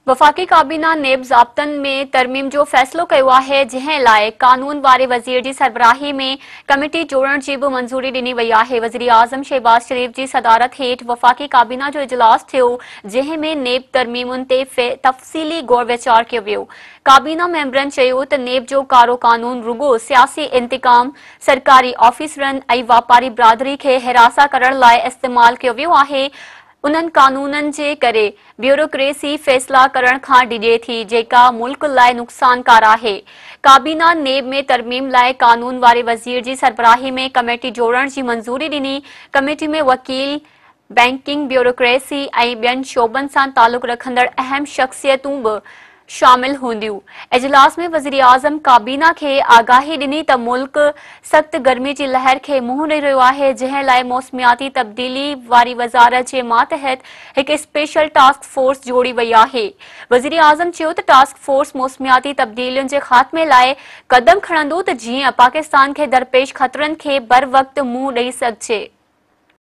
وفاقي ڪابينا نيب ضابطن ۾ ترميم جو فيصلو ڪيو آهي، جنهن لاء قانون واري وزير جي سربراهي ۾ ڪميٽي جوڙڻ جي به منظوري ڏني وئي آهي. وزيراعظم شهباز شريف جي صدارت هيٺ وفاقي ڪابينا جو اجلاس ٿيو، جنهن ۾ نيب ترميمن تي تفصيلي غور ويچار ڪيو ويو. ڪابينا ميمبرن چيو ته نيب جو ڪارو قانون رڳو سياسي انتقام، سرڪاري آفيسرن ۽ واپاري برادري کي هراسان ڪرڻ لاء استعمال ڪيو ويو آهي، انهن قانونن جي ڪري بيوروڪريسي فيصلا ڪرڻ کان ڊڄي ٿي، جيڪا ملڪ لاء نقصانڪار آهي. ڪابينا نيب ۾ ترميم لاء قانون واري وزير جي سربراهي ۾ ڪميٽي جوڙڻ جي منظوري ڏني، ڪميٽي ۾ وڪيل، بئنڪنگ بيوروڪريسي ۽ ٻين شعبن سان تعلق رکندڙ اهم شخصيتون به شامل هونديون. اجلاس ۾ وزيراعظم ڪابينا کي آگاهي ڏني ته ملڪ سخت گرمي جي لهر کي منهن ڏئي رهيو آهي، جنهن لاء موسمياتي تبديلي واري وزارت جي ماتحت هڪ اسپيشل ٽاسڪ فورس جوڙي وئي آهي. وزيراعظم چيو ته ٽاسڪ فورس موسمياتي تبديلين جي خاتمي لاء قدم کڻندو ته جيئن پاڪستان کي درپيش خطرن کي بروقت منهن ڏئي سگهجي.